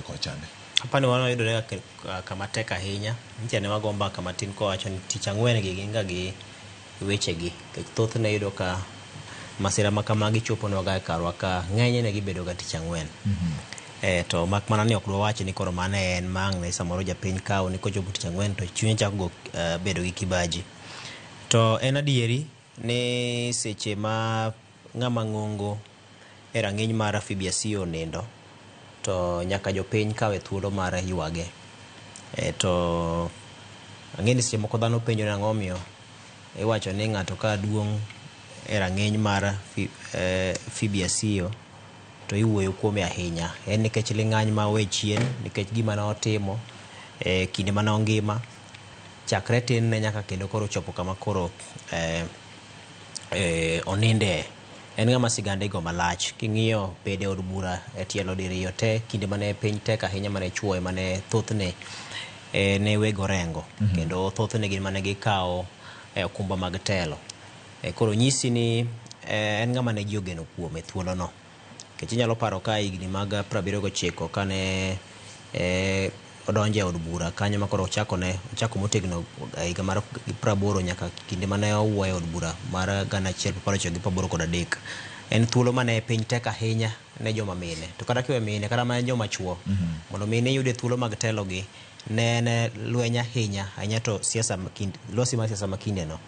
Kochande. Apani wan wayudore kama tek ahinya. Nyicha ne wago mbaka matin kowacho ni tich ang'wen gi gin ga gi wechegi. Nikech thothne iyudo ka masira ma kamagi choponwa ga e karwa ka ng'enyne gibedo ga tich ang'wen. To mak mana ni ok dwawach ni koro mano e en ma ang' ne samoro japiny kawo ni kochopo tich ang'wen to chunye chako go bedo gi kibaji. To en adieri ni seche ma ng'ama ng'ongo e rang'iny mar Phoebe Asiyo onindo to nyaka jopiny kawe thuolo mar ywage. To ang'e ni seche moko dhano penjo ni ang'o omiyo iwacho ni ng'ato ka duong' e rang'iny mar Phoebe Asiyo to iwuoyo kuome ahinya. En nikech ling'any ma owe chien, nikech gima ne otimo e kinde mane ongima, chakre tin ne nyaka kendo koro ochopo kama koro oninde. En ng'ama sigande igo malach. King'iyo bede od bura e tielo diriyo te, kinde mane piny tek ahinya mane chuo ema ne thothne ne weg orengo. Kendo thothne gin mane gikawo okumba mag telo. Koro nyisi ni en ng'ama ne ji ogeno kuome thuolono. Nikech inyalo paro ka higni mag 79 kane odonjo e od bura kanyo ma koro ochako motegno higa mar 80 nyaka kinde mane owuoyo e od bura mar 1983. En thuolo mane piny tek ahinya ne joma mine. To kata kiwe mine, kata mana joma chuo, mondo mine yude thuolo mag telo gi, ne en lweny ahinya, ahinya to siasa lwasi mar siasa ma kindeno.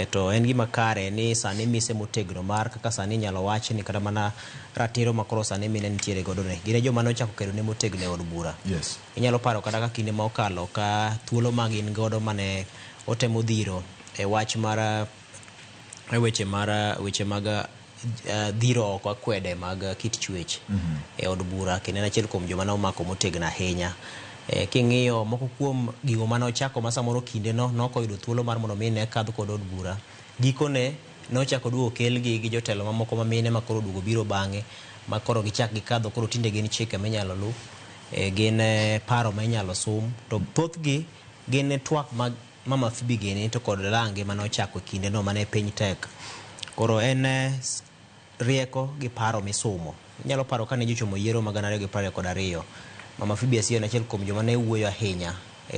To en gima kare ni sani mise motegno mar kaka sani inyalo wach ni kata mana ratiro ma koro sani mine nitiere godo ni. Gin e joma nochako kedo ne motegno e od bura. Inyalo paro kata ka kinde ma okalo ka thuolo ma gin godo mane otemo dhiro e wach mar e weche mar weche mag dhiro oko akwede mag kit chwech e od bura kendo en achiel kuom joma ne omako motegno ahinya. King'iyo moko kuom gigo mane ochako ma samoro kinde no nok oyudo thuolo mar mondo mi ne kadh kod od bura. Gikone nochako duogo kelgi gi jotelo mamoko ma mine ma koro oduogo biro bang'e ma koro gichak gikadho koro tinde gin chike minyalo lu, gin paro ma inyalo sum to thothgi gin twak mag Mama Phoebe gini to kod range mane ochako kinde no mane piny tek. Koro en rieko gi paro misumo. Inyalo paro kane ji ochomo yiero mag 2022, Mama Phoebe Asiyo en achiel kuom joma ne wuoyo ahinya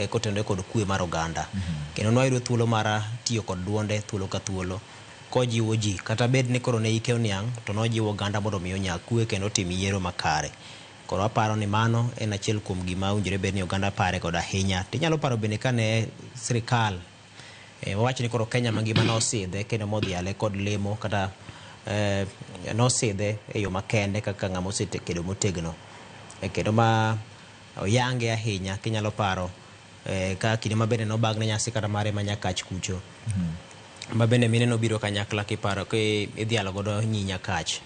kotenore kod kwe mar oganda. Kendo nwayudo thuolo mar tiyo kod duonde thuolo ka thuolo kojiwo ji kata bed ni koro ne ike oniang' to nojiwo oganda mondo mi onya kwe kendo otim yiero makare. Koro aparo ni mano en achiel kuom gima owinjore bed ni oganda pare godo ahinya. Tinyalo paro bende kane sirikal wawach ni koro Kenya mangima nosidhe kendo modhiale kod lemo kata nosidhe e yo makende kaka ng'ama osekedo motegno. Kendo ma oyange ahinya kinyalo paro ka kinde ma bende nobagne nyasi kata mare ma Nyakach kucho. Ma bende mine nobiro kanyakla kiparo idhialo godo nyi Nyakach.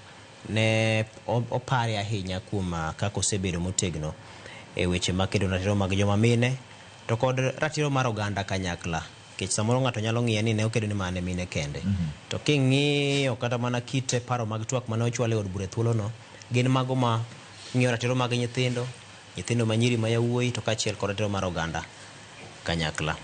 Ne opare ahinya kuom kaka osebedo motegno e weche mag kedo ratiro mag joma mine to kod ratiro mar oganda kanyakla. Nikech samoro ng'ato nyalo ng'iye ni ne okedo ni mana ne mine kende. To king'iyo kata mana kit paro mag twak mane ochwal e od bura e thuolono, gin mago ma ng'iyo ratiro mag nyithindo, nyithindo ma nyiri ma yawuoyi to kaachiel kod ratiro mar oganda kanyakla.